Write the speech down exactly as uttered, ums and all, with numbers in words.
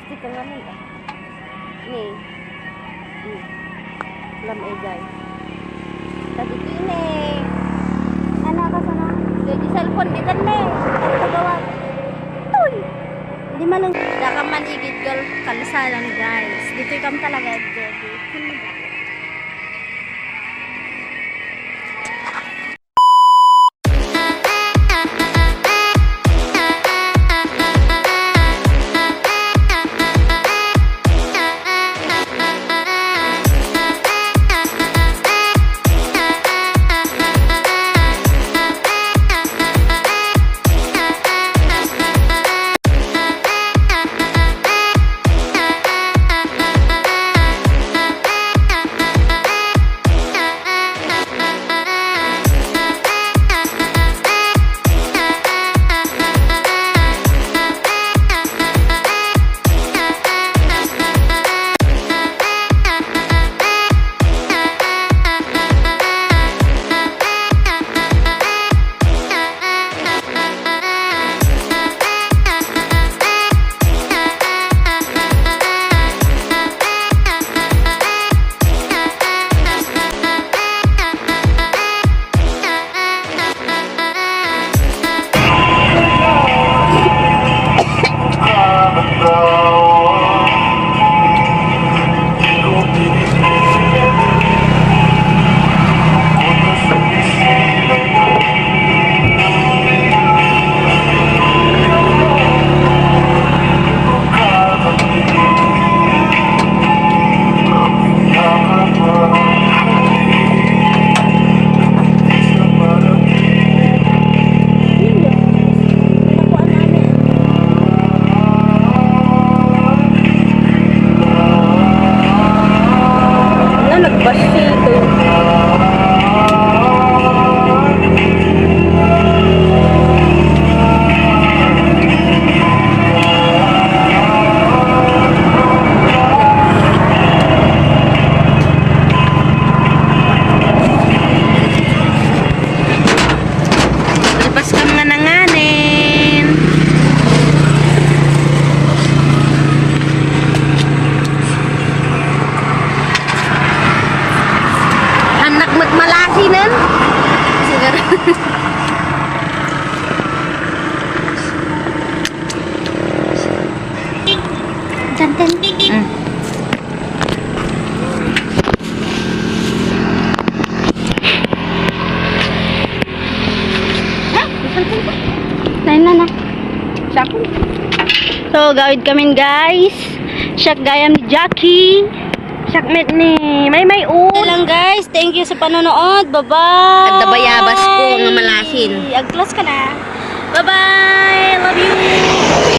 Dito nga nun, ah. Ni. Hmm. Lam-, eh, guys. Tadi kini. Ano ka sana? Dito cellphone, dito na eh. Ano ka gawa? Uy! Di malung- Daka man igid gal kalsadan, guys. Dito kam talaga, Jeffy. Na nagbasito. Nalpas kam nga nanganen. Anak met malasinen. Siguro. Danten. Mm. Lain na na. Siak. So, gawid kami, guys. Siak gayam ni Jackie. Siak met ni Maymay, o. Lang, guys. Thank you sa panonood. Bye-bye. Adda bayabas ko nga malasin. Ag-close ka na. Bye-bye. Love you.